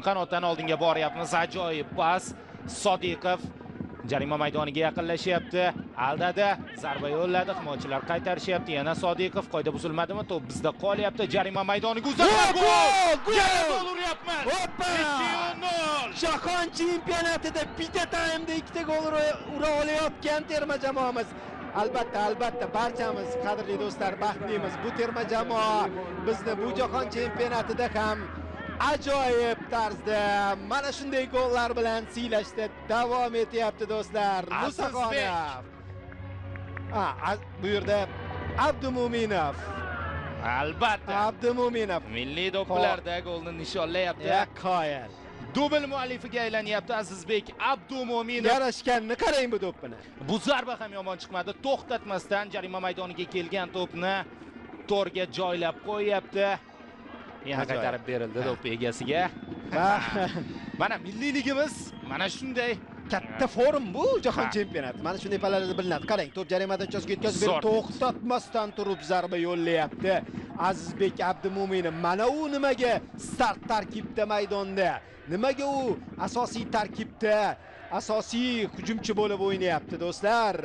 O'ng qanotdan oldinga boryapmiz. Ajoyib pas. Sodiqov jarima maydoniga yaqinlashyapti. Aldadi, zarba yo'lladi, himoyachilar qaytarishyapti. Yana Sodiqov, qoida buzilmadimi? To'p bizda qolyapti. Jarima maydoniga uzatma, gol! Yana gol uryapmiz. Hoppa! 2-0. Jahon chempionatida bitta taymda ikkita gol ura olayotgan terma jamoamiz. Albatta, albatta barchamiz, qadrli do'stlar, baxtlimiz. Bu terma jamoa bizni bu jahon chempionatida ham ajoyib tarzda mana shunday gollar bilan siylashda davom etyapti do'stlar. Musaxonov. Bu yerda Abdumo'minov. Albatta. Abdumo'minov. Milliy do'ppilarda golni nishonlayapti. Qoyil. Dubl muallifiga aylanyapti Azizbek Abdumo'minov. Yarashganini qarang bu do'ppini. Bu zarba ham yomon chiqmadi. To'xtatmasdan jarima maydoniga kelgan to'pni to'rga joylab qo'yyapti. Yana qaytarib berildi do'p egasiga. Mana milliyligimiz mana shunday katta forum bu jahon chempionati. Mana shunday palalarda bilinadi. Qarang, to'p jarima maydonchasiga yetkazib berib, to'xtatmasdan turib zarba yo'llayapti Azizbek Abdumo'minov. Mana u nimaga start tarkibda maydonda? Nimaga u asosiy tarkibda asosiy hujumchi bo'lib o'ynayapti do'stlar?